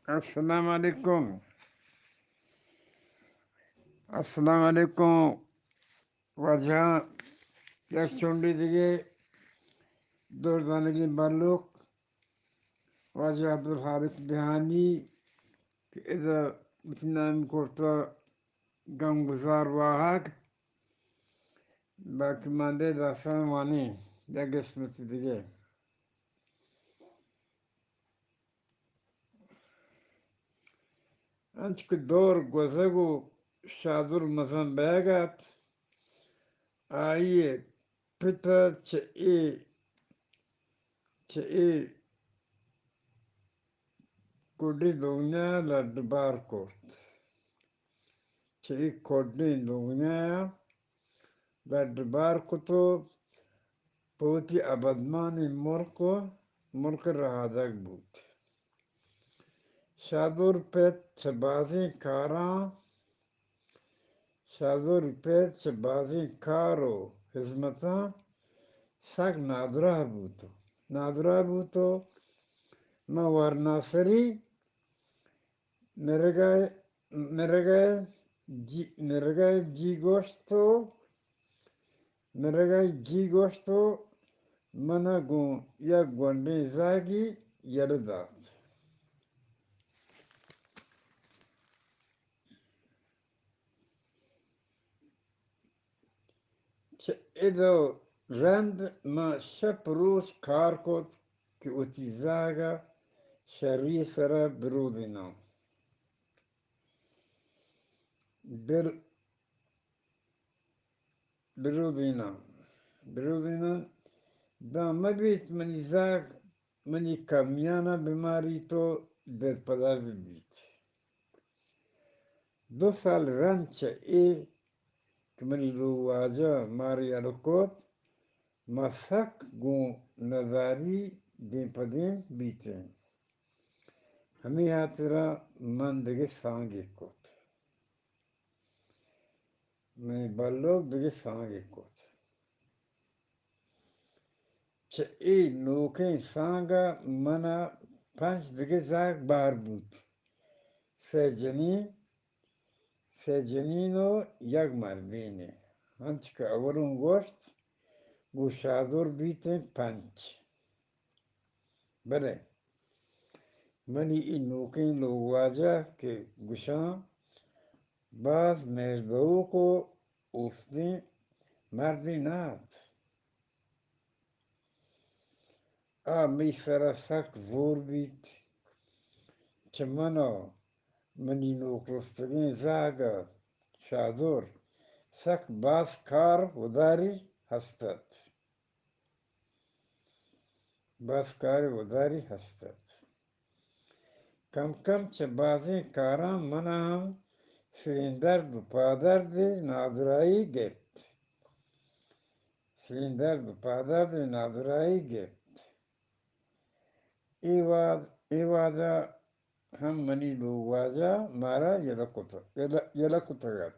السلام علیکم۔ السلام علیکم۔ واجہ یک چنڈے دگہ دردانگیں بلوک واجہ عبدالخالق دہانی کہ ادا وتی نام کرتا گمگزار واہگ، باقی ماندے داستان وانیں یک قسمت دگہ۔ انچ کہ دور گوزگ و شادر مزن بیگ ات، آئی ء پت ء چہ اے، چہ اے کڈی دنیا لڈ بار کرت۔ چہ اے کڈیں دنیا ء لڈ بار کت و پہ وتی ابدمانیں ملک و ملک ء رہادگ بوت۔ شادور پت چہ بازیں کاراں، شادور پت چہ بازیں کار و ہزمتاں سک نادراہ بوت و، نادراہ بوت و من ورناسری مرگ ء، مرگ ء جی، مرگ ء جی گوشت و، مرگ ء جی گوشت و من ء گوں یک گونڈیں زاگی یلہ دات۔ چہ ادا رند ما شپ روچ کار کت کہ وتی زاگ ء شری سرا برودیناں۔ بر، برودیناں، برودیناں، داں مہ بیت منی زاگ منی کمیانا بماریت و درپدرد بیت۔ دو سال رند چہ اے کہ منی لوگ واجہ مارا یلہ کت، ما سک گوں نداری دیم پہ دیم بیتیں۔ ہمے ہاترا من دگہ سانگے کت۔ منی بلوک دگہ سانگے کت۔ چہ اے نوکیں سانگ ء من ء پنچ دگہ زاگ بہر بوت۔ سئے جنین، سئے جنین و یک مردینے۔ انچ کہ اولوں گوشت، گوں شادر بیتیں پنچ۔ بلے منی اے نوکیں لوگ واجہ کہ گشاں، باز مہردوک و اوستیں مردے نہ ات۔ آ مئی سرا سک زور بیت۔ چہ من و منی نوک رستگیں زاگ ء شادر سک باز کار وداری ہست ات۔ باز کار وداری ہست ات۔ کم کم چہ بازیں کاراں من ء ہم سرین درد و پادرد ء نادراہی گپت۔ سرین درد و پادرد ء نادراہی گپت۔ اے وہد، اے وہد ء ہم منی لوگ واجہ مارا یلہ کت، یلہ، یلہ کتگ ات۔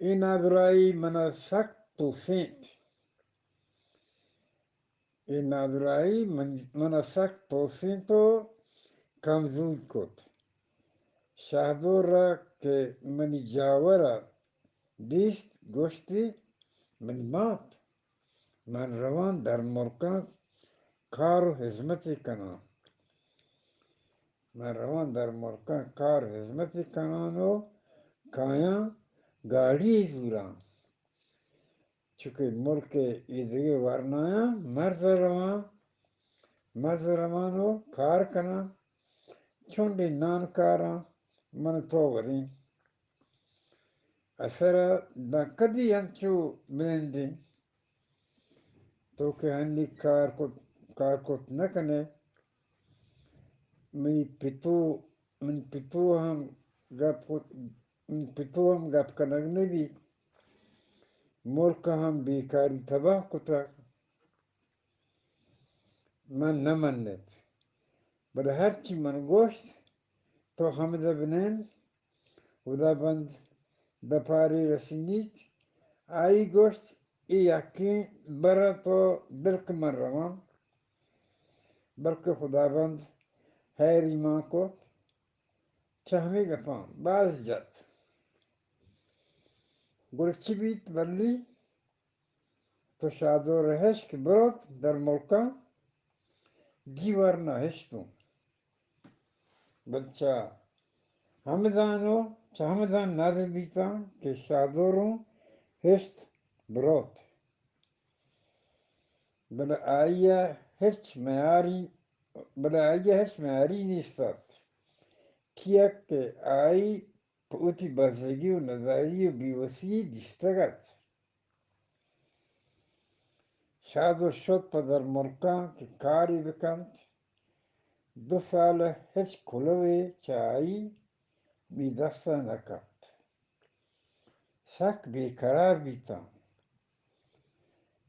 اے نادراہی من ء سک توسینت۔ اے نادراہی من، من ء سک توسینت و کمزور کت۔ شہدور ء کہ منی جاور ء دیست، گوشتی، منی مات، من رواں درملکاں کار و ہزمتے کناں۔ من رواں درملکاں کار ہزمتے کنان و کایاں گاڑی زوراں۔ چونکہ ملک ایدگہ ورنایاں مرز رواں، مرز روان و کار کناں، چنڈے نان کاراں، من تو وریں۔ اثر داں کدی انچو بنندیں۔ تو کہ ہنی کار کت، کار کت نہ کنے، منی پتو، منی پتو ہم گپ کت، منی پتو ہم گپ کنگ نہ بیت۔ ملک ہم بیکاری تباہ کتگ۔ من نہ منت۔ بلے ہرچی من گوشت، تو ہمدا بنند، ہدابند دپارے رسینیت۔ آئی گوشت، اے یکیں برا تو بلک من رواں۔ بلکہ خداوند ہیر ایمان کت، چہ ہمے گپاں باز جت۔ گڑا چی بیت بلی؟ تو شادور ءَ ہشت کہ بروت در ملکاں، جی ورنا ہشتوں۔ بل چہ ہمدانو، چہ ہمدان ندر بیتاں کہ شادوروں ہشت بروت۔ بلے آئی ءَ ہچ میاری، بلے آئی ءَ ہچ میاری نیست ات، چیاکہ آئی پہ وتی بزگی و نداری و بیوسی دیستگ ات۔ شادو شت پہ درملکاں کہ کارے بکنت۔ دو سال ءَ ہچ کلوے چہ آئی می دست ءَ نہ کپت۔ سک بے قرار بیتاں۔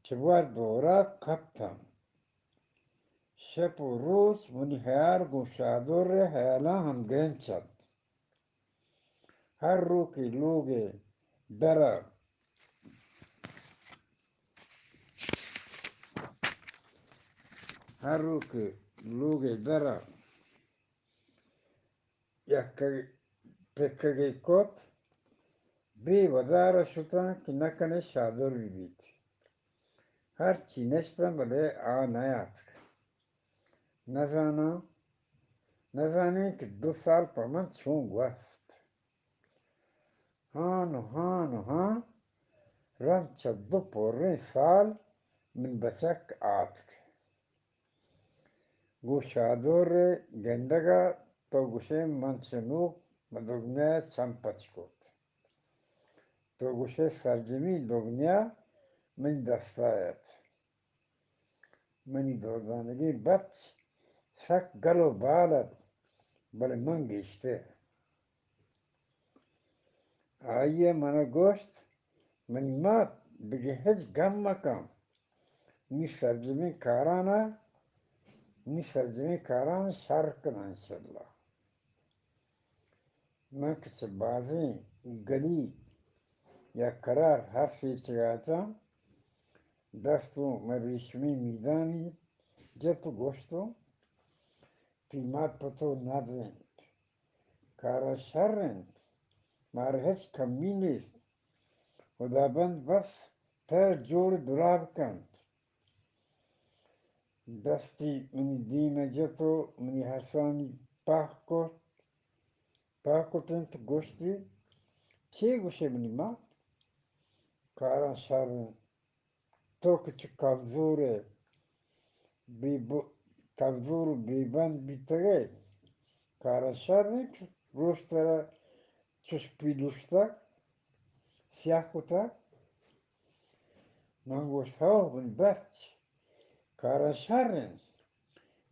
چہ ورد و وراک کپتاں۔ شپ و روچ منی ہیال گوں شادور ءِ ہیالاں ہمگرنچ ات۔ ہر رو کہ لوگ ءِ در ءَ، ہر رو کہ لوگ ءِ در ءَ یک پکگے کت، بے ودار ءَ شتاں کہ نہ کنے شادور بہ بیت۔ ہرچی نشتاں بلے آ نیاتک۔ نزاناں، نزانیں کہ دو سال پہ من چون گوست۔ ہان و ہان و ہان، رند چہ دو پریں سال من بچک آتک۔ گوں شادور ءِ گندگ ءَ تو گوشئے من چنوک ماں دگنیا ءَ چم پچ کت۔ تو گوشئے سرجمیں دگنیا منی دست ءَ ات۔ منی دردانگیں بچ سک گل و بال ات، بلے من گیشتر۔ آئی ءَ من ءَ گوشت، منی مات، بگے ہچ گم مکن، نی سرجمیں کاران ءَ، نی سرجمیں کاران ءَ شر کناں انشاءاللہ۔ من کہ چہ بازیں گلی یا قرار ہر سیچگ ءَ اتاں، دست اوں من ریشمی میدانی جت و گوشت اوں، تئی مات پہ تو ندر انت۔ کاراں شر انت، مارا ہچ کمی نیست۔ ہدابند بس ترا جوڑ دراہ بکنت۔ دستی منی دیم ءَ جت و منی ہرسانی پاہ کت، پاہ کت انت، گوشتی، چے گوشے منی مات؟ کاراں شر انت۔ تو کہ چو کمزور ئے، بے ب-، کمزور و بے بند بیتگ ئے، کاراں شر انت کہ روش ترا چش پیلوشتگ، سیاہ کتگ۔ من گوشت، ہو، منی بچ، کاراں شر انت،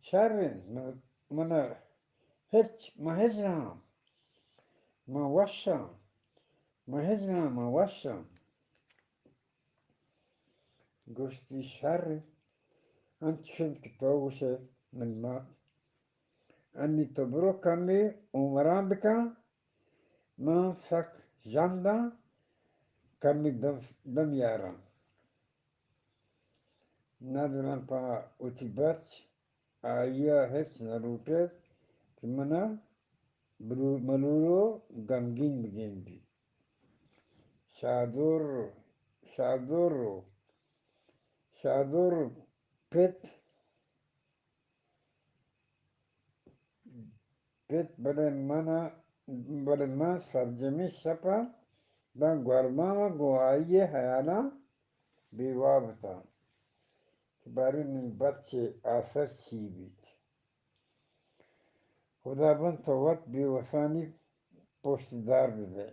شر انت، من، من ہچ، من ہچ نہ آں، من وش آں، من ہچ نہ آں، من وش آں۔ گوشتی، شر انت، انچش انت کہ تو گوشئے منی مات۔ انی تو برو کمے عمران بکن، من سک ژنداں، کمے دم، دم یاراں۔ ندراں پہ وتی بچ، آئی ءَ ہچ نہ لوٹ ایت کہ من ءَ بلو-، ملور و گمگین بگندی۔ شادور، شادور، شادور پت، پت، بلے من ءَ، بلے من سرجمیں شپ ءَ داں گوربام ءَ گوں آئی ءِ ہیالاں بے واب اتاں کہ باریں منی بچ ءِ آسر چی بیت۔ ہدابند تو وت بے وسانی پشت دار بہ بئے۔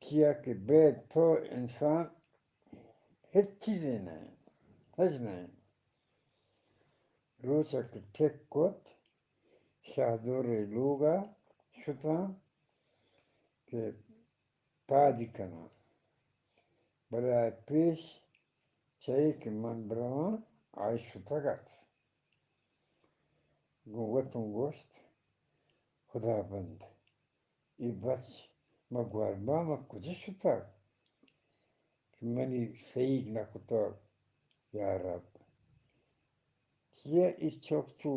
چیا کہ بے تو انسان ہچ چیزے نہ انت، ہچ نہ انت۔ روچ ءَ کہ ٹک کت، شاہدور ءِ لوگ ءَ شتاں کہ پادی کناں، بلے آ پیش چہ اے کہ من برواں، آئی شتگ ات۔ گوں وت اوں گوشت، ہدابند، اے بچ ماں گوربام ءَ کجا شتگ کہ منی سہیگ نہ کتگ، یا رب۔ چیا اے چک چو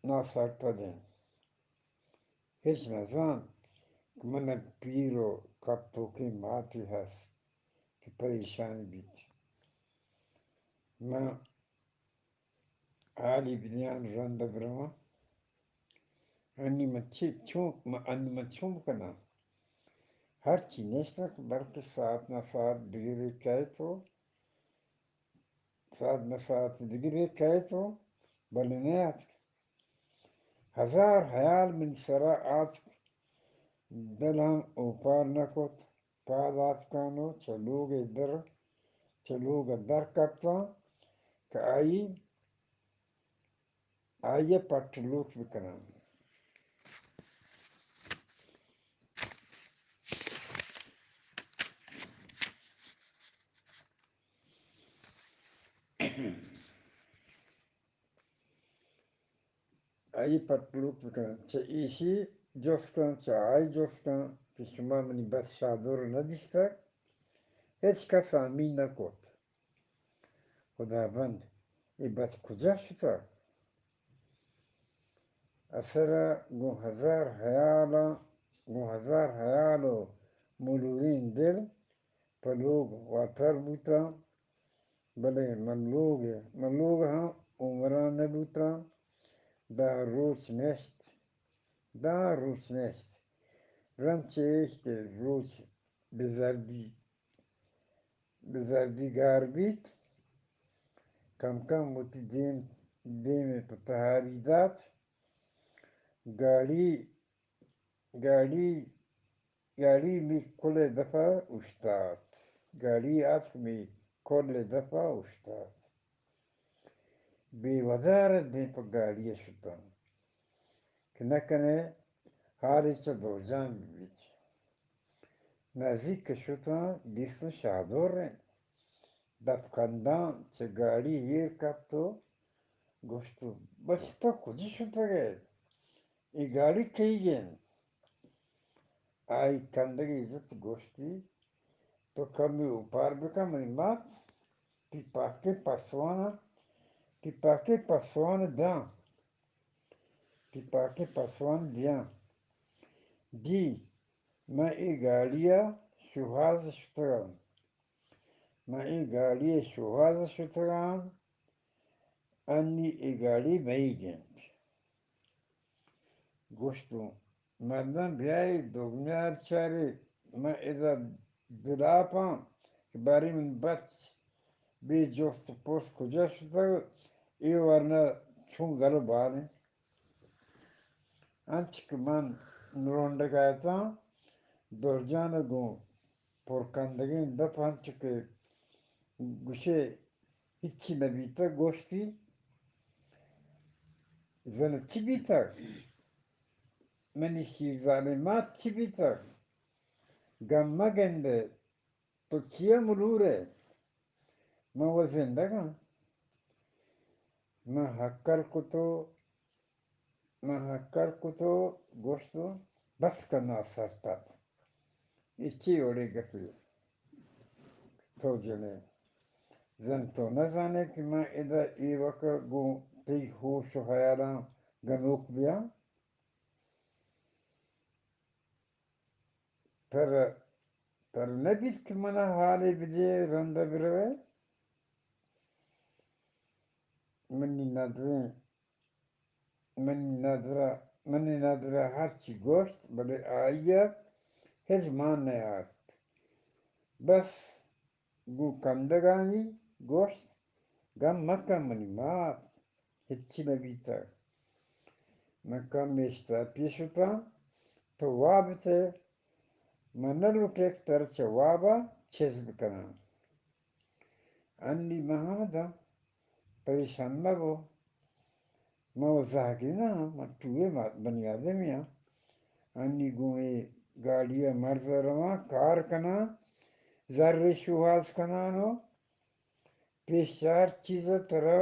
ناسرپد انت؟ ہچ نہ زانت کہ من ءَ پیر و کپتوکیں ماتے ہست کہ پریشان بیت۔ من حالی بدیان، رند ءَ برواں۔ انی من چے چون، من، انی من چون بکناں؟ ہرچی نشتگ، بلکہ ساعت نہ ساعت دگرے کئیت و ساعت نہ ساعت دگرے کئیت و بلے نیاتک۔ ہزار ہیال منی سرا آتک، دل ہم اوپار نہ کت۔ پاد آتکاں و چہ لوگ ءَ در، چہ لوگ ءَ در کپتاں کہ آئی، آئی ءَ پٹ لوٹ بکناں۔ آئی پٹ لوٹ بکناں۔ چہ ایشی جستاں، چہ آئی جستاں کہ شما منی بس شادور نہ دیستگ؟ ہچ کس ہامی نہ کت۔ خداوند، اے بس کجا شتگ؟ اسر ءَ گوں ہزار ہیالاں، گوں ہزار ہیال و ملوریں دل پہ لوگ واتر بوتاں، بلے من لوگ، من لوگ ہم اومران نہ بوتاں۔ داں روچ نشت، داں روچ نشت۔ رند چہ ایش کہ روچ بہ زردی، بہ زردی گار بیت، کم کم وتی دیم، دیم ءَ پہ تہاری دات۔ گاڑی، گاڑی گاڑی می کل ءِ دپ ءَ اوشتات۔ گاڑی اتک می کل ءِ دپ ءَ اوشتات۔ بے ودار ءَ دیم پہ گاڑی ءَ شتاں کہ نہ کنئے حالے چہ دورجان بہ بیت۔ نزیک ءَ شتاں، دیستاں شادور انت۔ دپ کنداں چہ گاڑی ایر کپت و گوشت، بس تو کجا شتگ ئے؟ اے گاڑی کئیگ انت؟ آئی کندگے جت، گوشتی، تو کمے اوپار بکن منی مات، تئی پاکیں پسوان، تئی پاکیں پسوان داں، تئی پاکیں پسوان دیاں۔ جی، من اے گاڑی ءَ شوہاز شتگاں۔ من اے گاڑی ءَ شوہاز شتگاں، انی اے گاڑی مئیگ انت۔ گوشتوں، مردم بیائے دگنیا بچارے، من ادا دلاپاں کہ باریں من بچ بے جست و پرس کجا شتگ، اے ورنا چون گل و بال انت۔ انچ کہ من نرونڈگ ءَ اتاں، درجان ءَ گوں پرکندگیں دپ، انچ کہ گوشے ہچی نہ بیتگ، گوشتی، زن چی بیتگ؟ منی شیرزالیں مات چی بیتگ؟ گم مہ گندے، تو چیا ملور ئے؟ من وَ زندگ آں۔ من ہکل کت و، من ہکل کت و گوشت و بس کن ناسرپد۔ اے چی وڑیں گپے تو جن ئے؟ زن تو نہ زان ئے کہ من ادا ایوک ءَ گوں تئی ہوش و ہیالاں گنوک بیاں؟ پر، پر نہ بیت کہ من ءَ ہالے بدے، رند ءَ بروئے۔ منی ندریں، منی ندر ءَ، منی ندر ءَ ہرچی گوشت، بلے آئی ءَ ہچ مان نیارت۔ بس گوں کندگانی گوشت، گم مکن منی مات، ہچی نہ بیتگ۔ من کمے اشتاپی شتاں، تو واب ات ئے، من نہ لوٹیں کہ ترا چہ واب ءَ چست بکناں۔ انی من ہمداں، پریشان مبو۔ من وَ زہگے نہ آں، من ٹوھیں ما-، بنی آدمے آں۔ انی گوں اے گاڑی ءَ مرز ءَ رواں، کار کناں، زر ءِ شوہاز کناں و پیش چار چیز ءَ ترا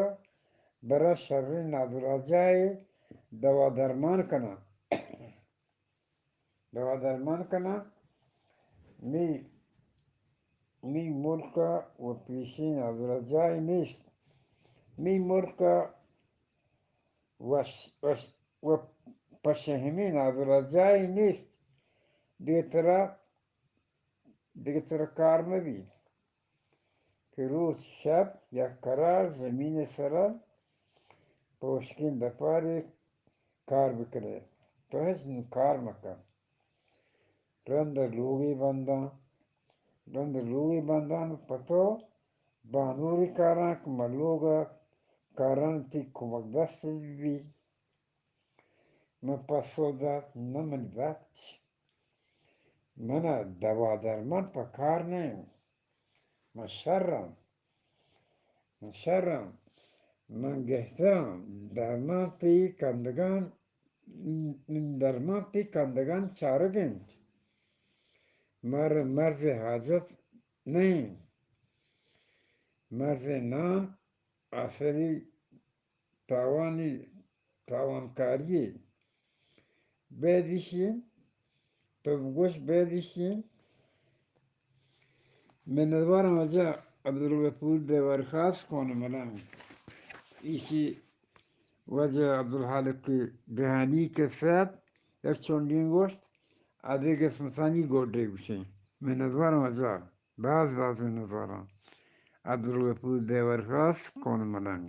براں، شریں نادراہجاہے دوا درمان کناں۔ دوا درمان کناں۔ می، می ملک ءَ وَ پیشیں نادراہجاہے نیست۔ می ملک ءَ وش، وش، و پشہ ہمے نادراہ جاہے نیست، دگہ ترا، دگہ ترا کار مہ بیت کہ روچ شپ یک قرار زمین ءِ سرا پہ ہشکیں دپارے کار بکنے۔ تو ہچ نوں کار مکن۔ رند ءَ لوگے بنداں، رند ءَ لوگے بنداں، پہ تو بانورے کاراں کہ من لوگ ءِ کاراں تئی کمک دست بہ بیت۔ من پسو دات، نہ منی بچ، من ءَ دوا درمان پہ کار نہ اِنت۔ من شراں، من شراں، من گہتراں، درمان تئی کندگاں، درمان تئی کندگاں چارگ اِنت۔ مر، مرز حاجت نہ اِنت۔ مرز نان آسری تاوانی، تاوانکاری۔ بید ایشی، تو بگوش بید ایشی۔ منتواراں واجہ عبدالغفور دیوار خاص کون ملنگ۔ ایشی واجہ عبدالخالق دہانی قصہ ات، یک چنڈیں گوشت، ادے قسمتانی گوڈے گوشیں۔ منتواراں واجہ، باز باز منتواراں۔ عبدالغفور دیوار خاص کون ملنگ۔